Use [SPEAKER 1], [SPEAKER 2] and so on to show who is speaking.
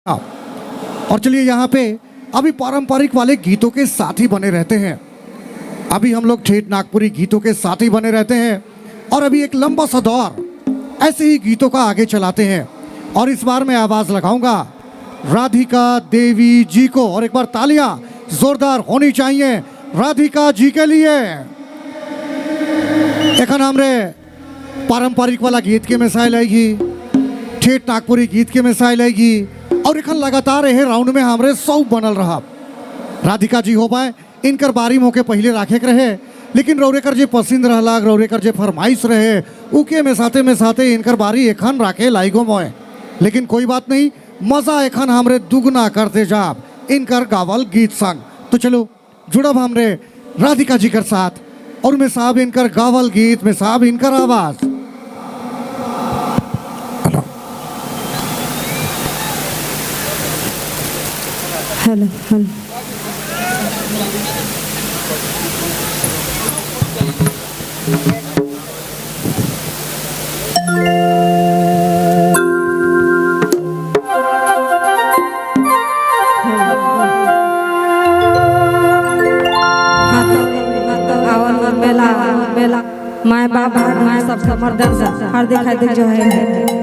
[SPEAKER 1] और चलिए यहाँ पे अभी पारंपरिक वाले गीतों के साथ ही बने रहते हैं। अभी हम लोग ठेठ नागपुरी गीतों के साथ ही बने रहते हैं और अभी एक लंबा सा दौर ऐसे ही गीतों का आगे चलाते हैं। और इस बार मैं आवाज़ लगाऊंगा राधिका देवी जी को, और एक बार तालियां जोरदार होनी चाहिए राधिका जी के लिए। एखन हमरे पारंपरिक वाला गीत के मिसाइल आएगी, ठेठ नागपुरी गीत के मिसाइल आएगी और एखन लगातार यह राउंड में हमरे सब बनल रहा। राधिका जी हो पाए इनकर बारी मौके पहले राखे के रहे, लेकिन रौरेकर जे पसंद रहला, रौरेकर जे फरमाइश रहे, उके में साथे इनकर बारी एखन राखे लाइगो मोए। लेकिन कोई बात नहीं, मज़ा एखन हमरे दुगना करते जाब इनकर गावल गीत संग। तो चलो जुड़ब हमरे राधिका जी कर साथ और में साहब इनकर गावल गीत में साहब इनकर आवाज़।
[SPEAKER 2] Hello hello. माय बाप माय सब मर्दन हार्दिक हार्दिक जो है।